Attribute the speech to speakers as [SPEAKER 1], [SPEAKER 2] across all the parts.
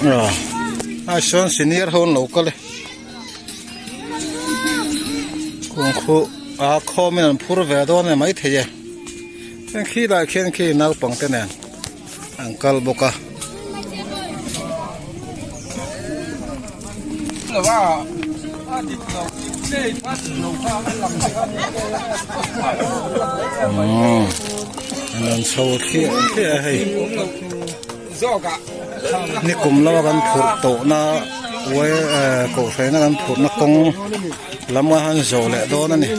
[SPEAKER 1] A sawn senior ho an lo kal e kung khu a khawm in an phur ve dawn a ni maithei e heng khi lai khian khi naupang te nen an kal bawk a. An rawn chho thliah thliah a hei nikum lama kan phurh tawhna uai eh kohhran a kan phurhna kawng lam a han zawh leh dawn a ni.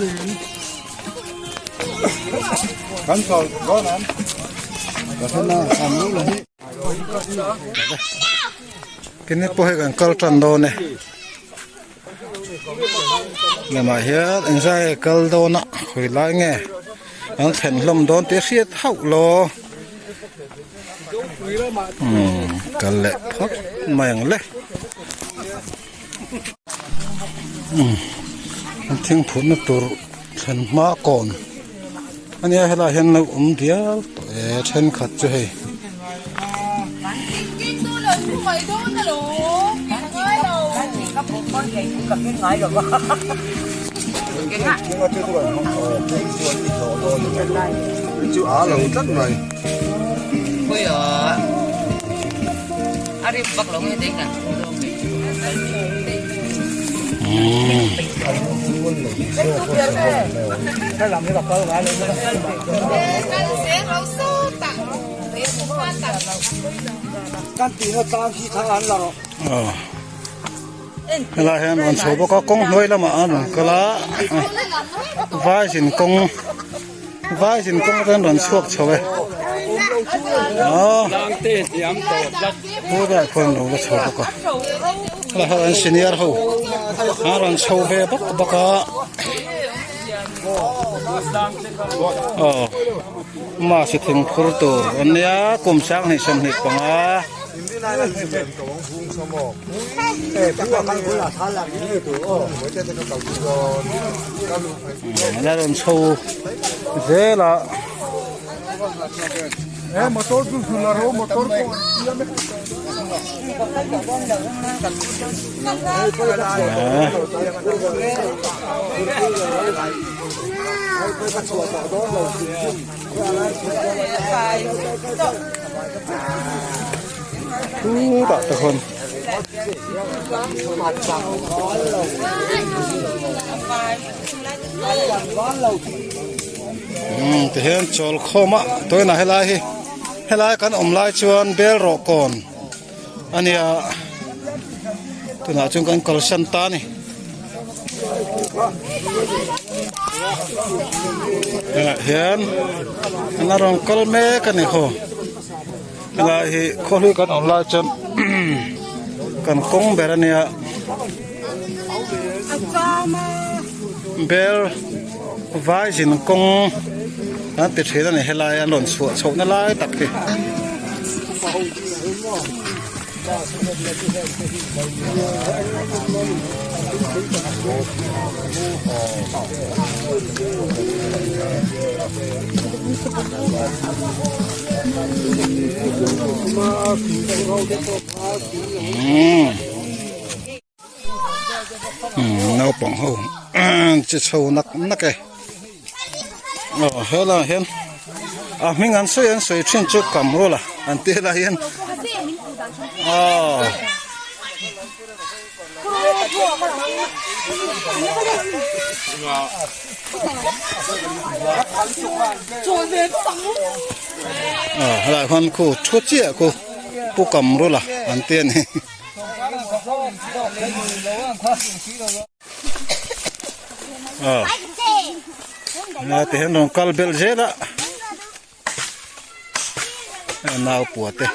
[SPEAKER 1] Kini pawh hei kan kal tan dawn e lamah hian engzai kal dawn a khawi lai nge an thlen hlawm dawn tih a hriat hauh lo umm kal leh phawt mai ang le umm an thingphurhna tur thlen hma kawn ania helaiah hian lo awm dial tawh e thenkhat chu hei. Helai hian rawn chho bawk a kawng hnuai lamah an rawn kal a vai zin kawng vai zin kawng te an rawn chhuak chho e helai khuan an lo la chho bawk a helai ho an senior ho an rawn chho ve bawk bawk a aw masi thingphur tur an nia kum 25. La rawn chho zel a. Chutah te khawn umm tihian chawl khawm a tunah helai hi helai kan awm lai chuan bel rawh kawn a nia tunah chuan kan kalsan ta a ni. Helaiah hian an la rawn kal mek a ni haw helai hi khawhlui kan awm lai chuan kan kawng ber a nia bel vai zin kawng an ti thin a ni helai an rawn chhuah chhoh na lai tak hi. Naupang ho chi chho nak nak e aw helaiah hian a hming an sawi an sawi thin chu kamrula an tih lai hian aw. Aw helaiah khuan khu thu chiah khu pu kamrula an ti a ni. Aw ti hian rawn kal belh zel a nau pua te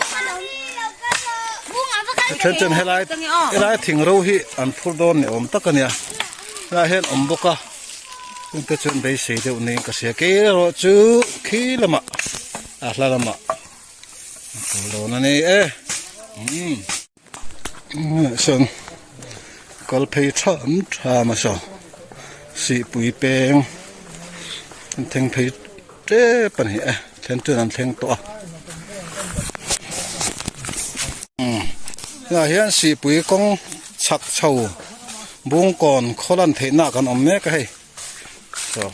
[SPEAKER 1] then chuan helai helai thing ro hi an phur dawn ni awm tak a nia helai hian awm bawk a chung te chuan beisei deuh niin ka hria kei erawh chu khi lamah a hla lamah a kal dawn a ni e umm. Sawn kal phei tham tham a saw sihpui peng an thleng phei tep a ni e then chuan an thleng tawh a. Tunah hian sihpui kawng chhak chho bungkawn khawlan theihna ah kan awm mek a hei saw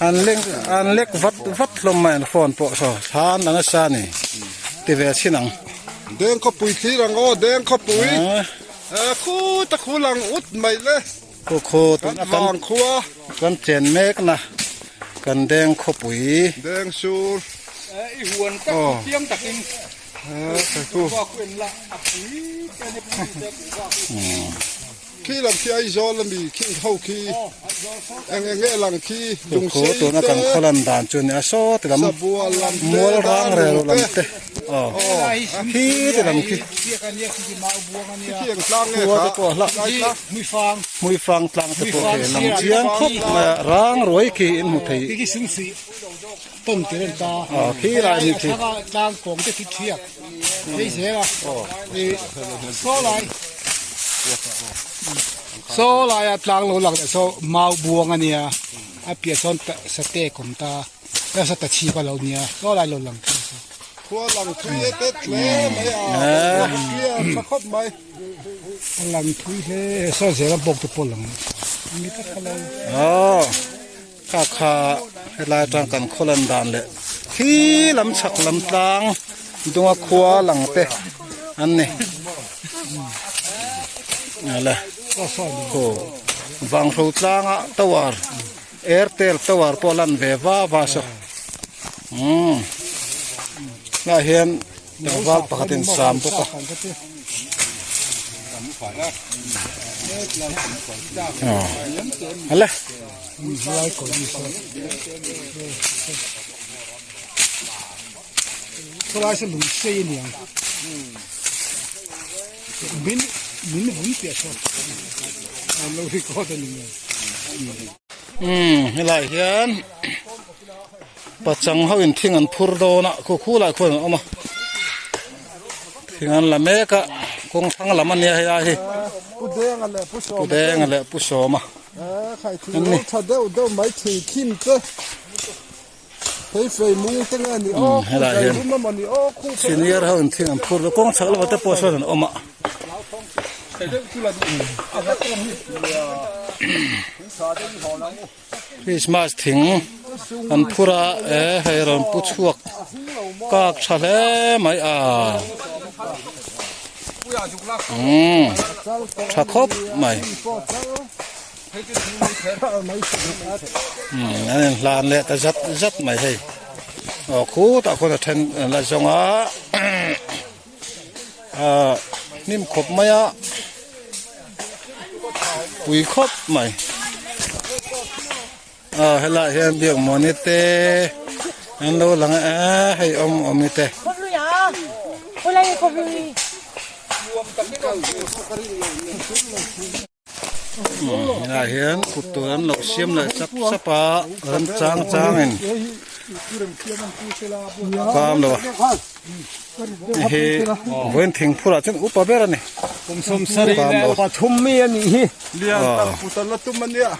[SPEAKER 1] an lek an lek vat vat hlawm mai an phone pawh saw thlan a nasa a ni ti ve chhin ang.
[SPEAKER 2] Deng khawpui thlir ang aw deng khawpui khut a khul ang ut mai le.
[SPEAKER 1] Khu khu tuna kan
[SPEAKER 2] khua
[SPEAKER 1] kan chen mek na kan deng khawpui.
[SPEAKER 2] Deng sur.
[SPEAKER 3] I huan tak chiang takin
[SPEAKER 2] Khi lam khi Aizawl ami khi ho khi eng eng nge lang khi
[SPEAKER 1] lung sei te tuna kan khawlan dan chu nia saw ti lam mual rang rel lam te aw khi ti lam khi khua te pawh hla hmuifang tlang te pawh khi lang chiang khawp mai a rang ruai khi in hmu thei
[SPEAKER 3] tawn tir an ta
[SPEAKER 1] aw khi lai ni khi
[SPEAKER 3] tlang kawng te khi thiak hei zel a i saw lai saw lai a tlang lo lang leh saw mau buang ania a piah sawn sate kawm ta nasa ta chhip a lo nia saw lai lo lang thei saw
[SPEAKER 2] khua lang thui e tet hle mai a tha khawp mai
[SPEAKER 3] a lang thui hle saw zel a bawk te pawh lang mi ta tha lo
[SPEAKER 1] aw Kha kha helai atang kan khawlan dan leh khi lam chhak lam tlang dunga khua lang te an ni ale aw vanghro tlanga tower airtel tower pawh a lan ve va va saw umm tlaiah hian tlangval pakhatin sam bawk a. Ale.
[SPEAKER 3] Khawlai saw lung sei a niang min min vun piah saw an lo record a ni ngei.
[SPEAKER 1] Umm helai hian pachang ho in thing an phur dawn a khu khu lai khuan an awm a thing an la mek a kawng thlang lam a nia hei ai hi
[SPEAKER 2] Pu Denga leh Pu
[SPEAKER 1] Pu Denga leh Pu Sawma.
[SPEAKER 2] Khai thing lo tha deuh deuh mai thing khim te phei fei mung te nge ni aw khu zai rum emaw ni aw khu phei
[SPEAKER 1] senior ho in thing an phur ve kawng chhak lamah te pawh sawn an awm a Christmas thing an phur a e hei rawn pu chhuak kak tha hle mai a umm tha khawp mai umm an in hlan leh ta zat zat mai hei aw khutah khuan a then an la zawng a ah hnim khawp mai a pui khawp mai aw helaiah hian biak mawni te an lo lang a hei awm awm ni te. Helaiah hian kut tur an lo siam leh chap chap a rem chang changin kam lo a hei vawiin thingphurah chuan upa ber a ni kam lo.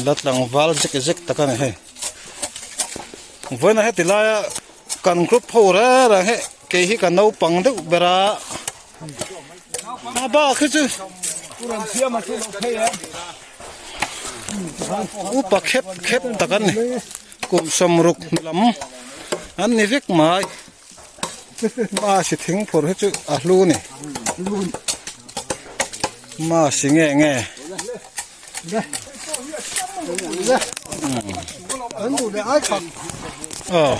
[SPEAKER 1] La tlangval zek zek tak a ni hei vawiin ah heti laia kan group ho reng reng hi kei hi ka naupang deuh ber a a bak hi chu upa khep khep tak an ni kum sawmruk lam an ni vek mai masi thing phur hi chu a hlu a ni masi nge nge. Aw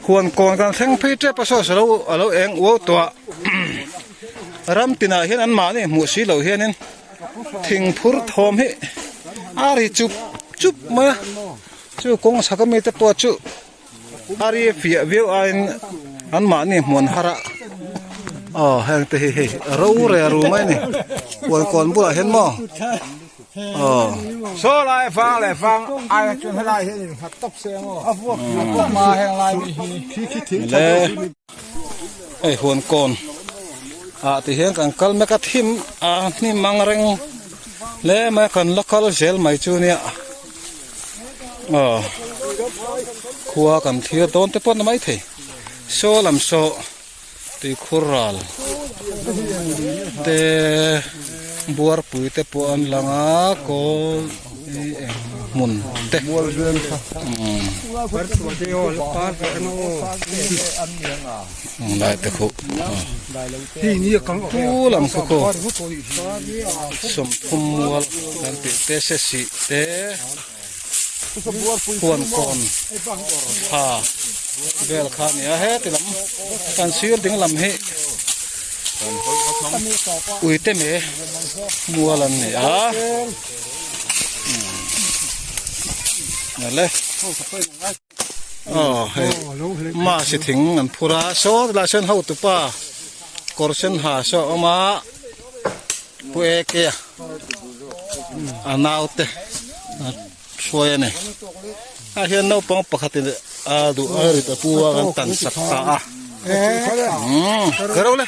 [SPEAKER 1] huan kawn kan thleng phei tep a saw alo alo eng uau tawh a ram tinah hian an mahni hmuh si loh hianin thing phur thawm hi a ri chup chup mai a chu kawng chhak ami te pawh chu a ri fiah viau aiin an mahni hmuan har a aw heng te hi hei ro re ru mai a ni huan kawn bulah hian maw aw.
[SPEAKER 3] Saw lai vang leh vang ai chuan helai hian in nghat tawp se ang aw a vuak a vuak hma heng lai mi hi
[SPEAKER 2] khi khi thing
[SPEAKER 1] le hei huan kawn ah ti hian kan kal mek a thim a hnim ang reng hle mai a kan la kal zel mai chu nia. Aw khua kan thlir dawn te pawh na mai thei saw lam saw. Tuikhur ral te buarpui te pawh an lang a kawl hi eng hmun te umm lai te khu pu lam khu khu sawmthum mual kan tih te se sih te. Huan kawn tha vel kha a ni a heti lam kan sir ding lam hi uite me mual an ni a le aw hei masi thing an phur a saw tilai sawn hotupa kawr sen ha saw a awm a. Pu Eke a naute a hruai a ni. Ah hian naupang pakhatin a duh a rit a pu a kan tan sak ta a. Umm ka ro le.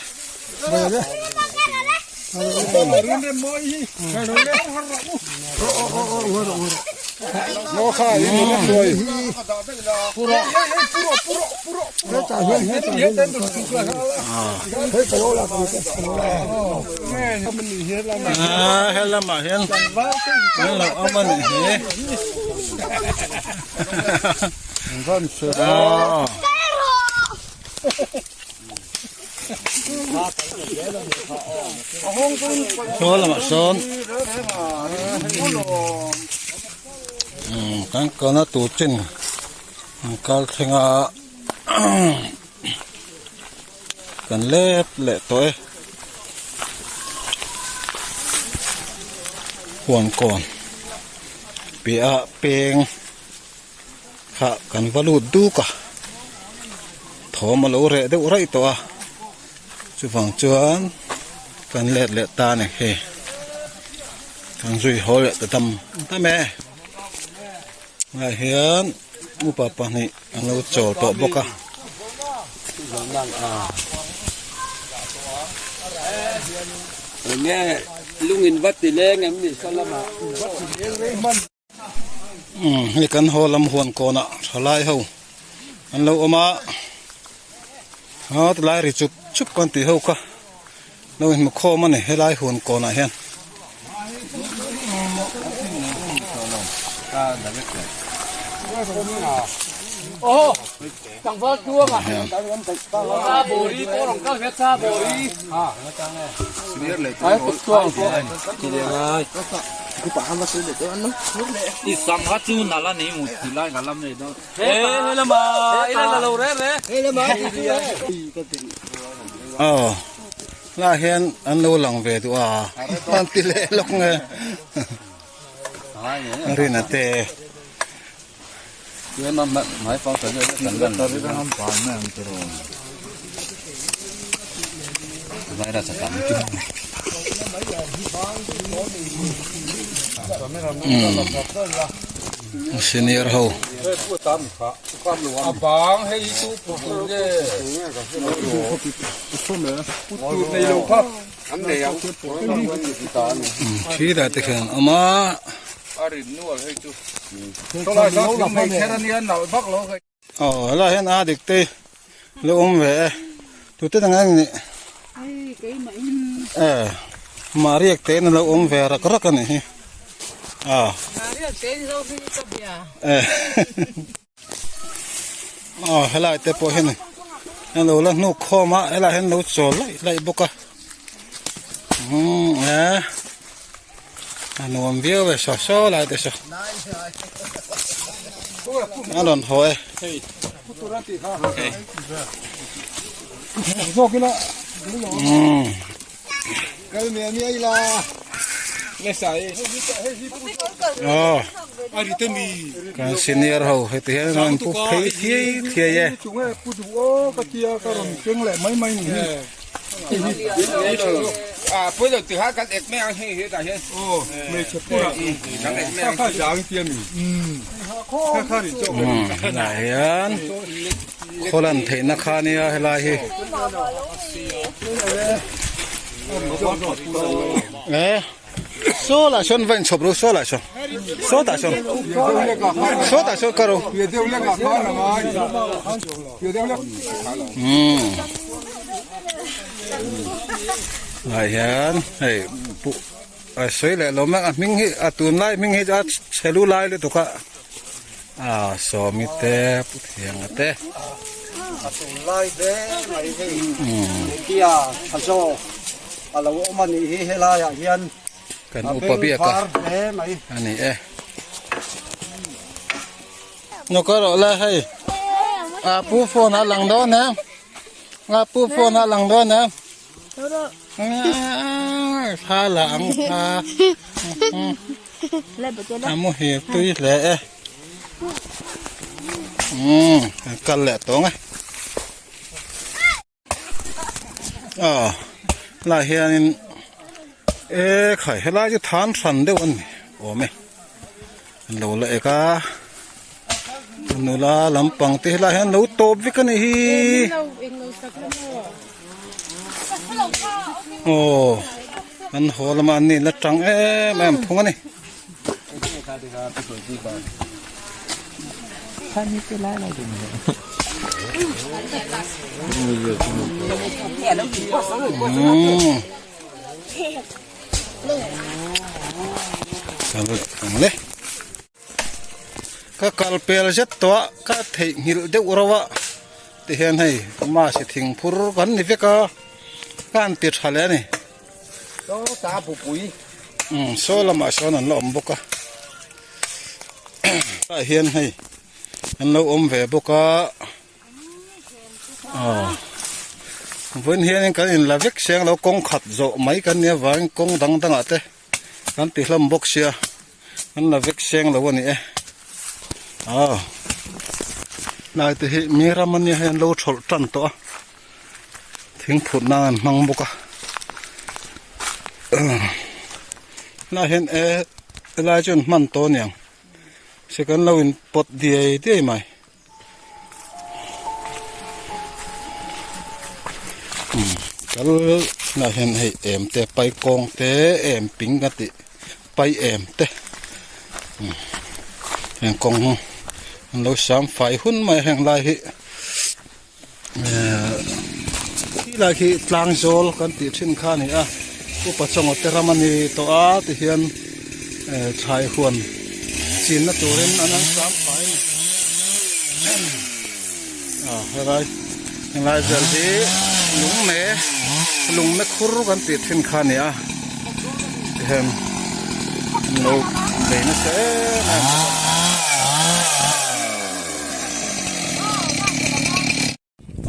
[SPEAKER 1] Ah he lamah hian an lo awm a nih hi ah. Saw lamah sawn kan kalna tur chin an kal thleng a kan let leh tawh e huan kawn piah ah peng kha kan va lut duk a thawm a lo reh deuh raih tawh a chuvang chuan kan let leh ta a ni hei kan zui haw leh ta dam dam e ah hian upa pahnih an lo chawl tawh bawk a. Umm hei kan haw lam huan kawnah thalai ho an lo awm a ha tilai ri chup chup kan tih ho kha lo inhmu khawm a ni helai huan kawnah hian. Aw lah hian an lo lang ve duh a an ti leh lawk nge rina te. Senior ho. Khi dah te khian awm a. Aw helai hian a dik te lo awm ve e tute dang ang nih e mahriak te in a lo awm ve rak rak a nih hi a e aw helai te pawh hian a lo la hnuk khawm a helai hian lo chawl laih laih bawk a umm e a nuam viau e saw saw lai te saw a rawn haw e umm. Aw kan senior ho heti hian an pu phei thiai thiai e. Helai hian khawlan theihna kha ania helai hi. Eh saw lah sawn va inchhawp ru saw lah sawn saw tah sawn saw tah sawn ka ru umm. Lai hian hei pu a sawi leh lo mek a hming hi a tunlai hming hi a chhe lu lai lutuk a a sawmi te pu thianga te.
[SPEAKER 2] A tunlai hle mai hei media tha zawk a lo awm a nih hi helaiah hian
[SPEAKER 1] Kan upa biak a a ni e. Nawka rawh la hei a pu phone a lang dawn em a pu phone a lang dawn em thla la ang thla a muhil tui hle e umm an kal leh tawng e. Aw lai hianin e khai helai chu than hran deuh a ni awm e an lo la ek a nula lampang te helai hian lo tawp vek a nih hi aw an haw lamah an ni la tang em em thung a ni. Ka kal pel zet tawh a ka theihnghilh deuh reuh a tihian hei masi thingphur kan ni vek a ka han ti tha leh a ni. Saw lamah sawn an la awm bawk a tah hian hei an lo awm ve bawk a aw vawiin hianin kan inla vek seng lo kawng khat zawh mai kan nia vangin kawng dang dangah te kan ti hlawm bawk sia an la vek seng lo a ni e aw tlai te hi mi ram ania hei an lo thawlh tan tawh a thingphurh nan an hmang bawk a tunah hian e helai chu an hman tawh aniang se kan lo in pawt diai diai mai kal tunah hian hei em te paikawng te em ping ka tih pai em te heng kawng an lo sam fai hun mai a heng lai hi. Khi lai khi tlang zawl kan tih thin kha a ni a upa chawnga te ram a ni tawh a tihian thlai huan chinna turin an an sam fai a ni ah helai helai vel hi lungme lungme khur kan tih thin kha a ni a tihian an lo bei nasa em em bawk a.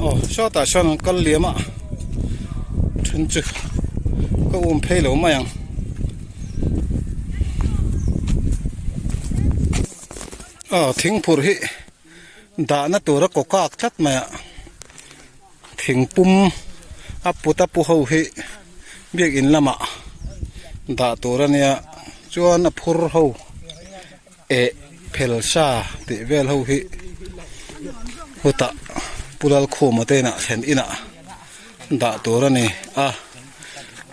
[SPEAKER 1] Aw sawtah sawn an kal liam a then chu ka um phei lo mai ang aw thingphurh hi dahna tura kaw kak tlat mai a thingpum a put a pu ho hi biakin lamah dah tur a nia chuan a phur ho. Eh phel sa tih vel ho hi hutah Pu Lalkhuma te inah thlen inah dah tur a ni a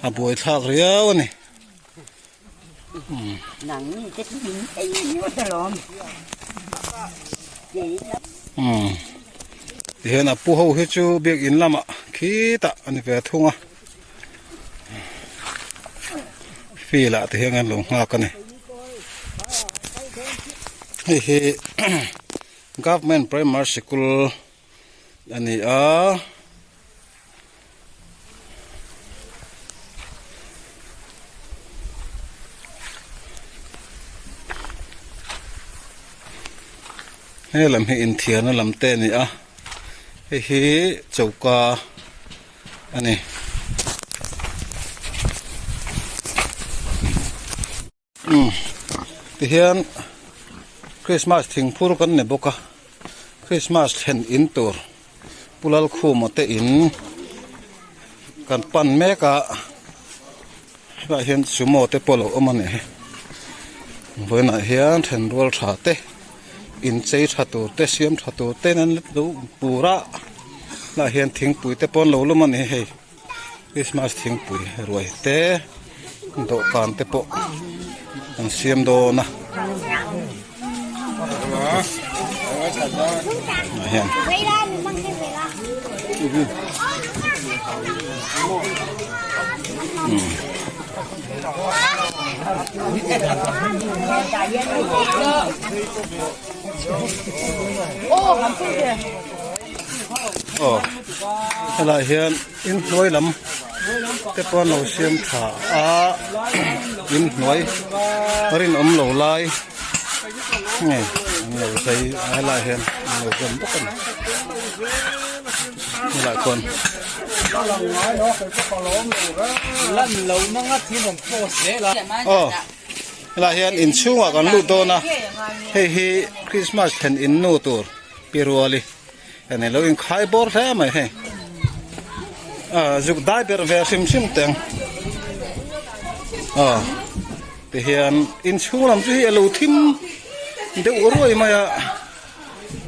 [SPEAKER 1] a buaithlak riau a ni. Umm tihian a pu ho hi chu biakin lamah khitah a ni ve thung a field ah te hian an lo nghak a ni. Hei hi government primary sikul a ni a. He lam hi inthiarna lam te a ni a hei hi choka a ni. Umm tihian Christmas thingphur kan ni bawk a Christmas thlen in tur Pu Lalkhuma te in kan pan mek a helaiah hian sumo te pawh a lo awm a ni vawiinah hian thenrual tha te inchei tha tur te siam tha tur te an lo pur a helaiah hian thingpui te pawh an lo lawm a ni hei. Christmas thingpui ruai te dawhkan te pawh an siam dawn a ah hian Aw helai hian inhnuai lam te pawh an lo siam tha a inhnuai rinawm lo lai nge an lo zai a helai hian an lo zawm bawk a ni helai khawn. Aw helai hian inchhungah kan lut dawn a hei hi Christmas thlen in nu tur pi ruali Heng lo inkhai bawr hle mai hei ah zuk dai ber ve hrim hrim teng ah tihian inchhung lam chu hi a lo thim deuh ruai mai a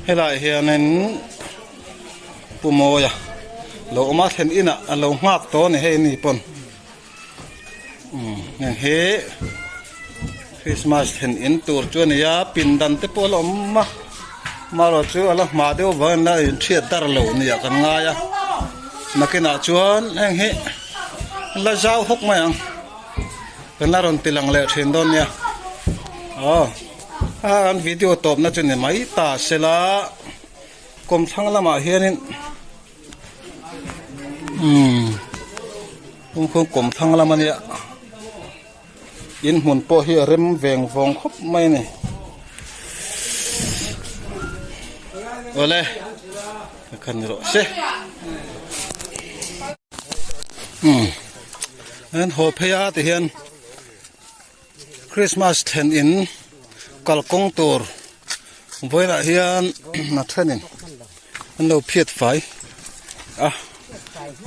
[SPEAKER 1] helaiah hianin Pu Mawia lo awm a thlen inah a lo nghak tawh a ni hei ni pawn umm heng hi Christmas thlen in tur chu a ni a pindan te pawh a la awm a marawh chu a la hma deuh avangin a inhriat dar lo nia kan ngai a nakinah chuan heng hi la zau hawk mai ang kan la rawn ti lang leh thin dawn nia aw a an video tawpna chu ni mai ta sela kawmthlang lamah hianin umm. Kawngkhung kawm thlang lam a nia in hmun pawh hi a rem veng vawng khawp mai a ni awle ka khan ni rawh se umm an haw phei a ti hian Christmas thlen in kalkawng tur vawilah hian a thenin an lo phiat fai a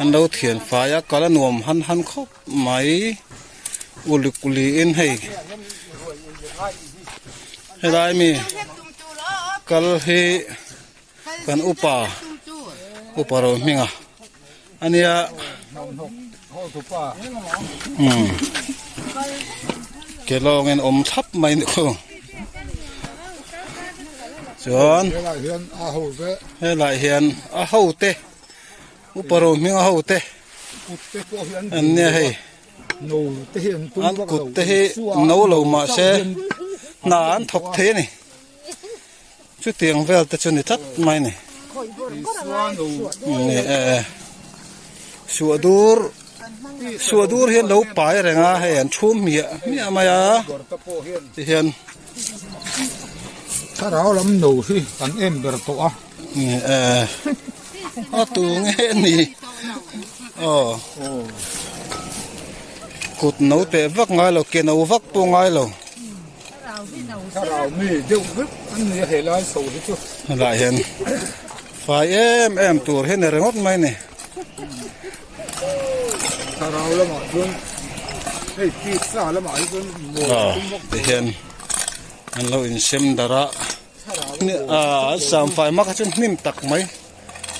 [SPEAKER 1] an lo thian fai a kal a nuam han han khawp mai ulik uliin hei helai mi kal hi kan upa upa ro hming a ania umm ke lawngin awm thlap mai ni khaw chuan helai hian a ho te upa ro hming a ho te an nia hei an kut te hi no lo mahse hna an thawk thei a ni. Chutiang vel te chu ni tlat mai ni. Ni e suah dur suah dur hian lo pai reng a hei an chhum hmiah hmiah mai a ti hian
[SPEAKER 2] thlarau lam no hi kan em ber tawh a
[SPEAKER 1] ni e a tu nge ni aw kut no teh vak ngai lo ke no vak pawh ngai lo.
[SPEAKER 2] Thlarau mi deuh vek an ni a helai chho hi chu.
[SPEAKER 1] Helai hian fai em em tur hi ni ringawt mai ni.
[SPEAKER 2] Thlarau lamah chuan hei pizza lamah hi chuan mawi a tum bawk.
[SPEAKER 1] Ti hian an lo insem darh a ah an sam fai mak a chu hnim tak mai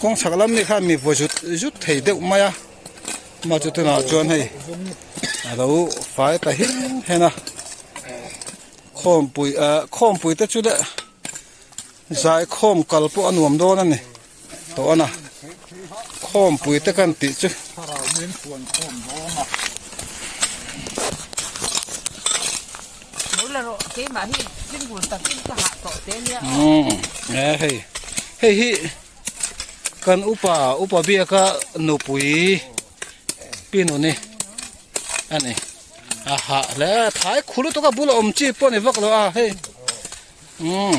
[SPEAKER 1] kawng chhak lam mi khan mi vaw zut zut thei deuh mai a mah chu tunah chuan hei a lo fai ta him hen a. Khawmpui ah khawmpui te chu leh zai khawm kal pawh a nuam dawn a ni tawh a na khawmpui te kan tih chu. Umm e hei hei hi kan upa upa biaka nupui pinuni a ni. A hah hle a thai khu lutuk a bula awm chi pawh a ni vak lo a hei umm.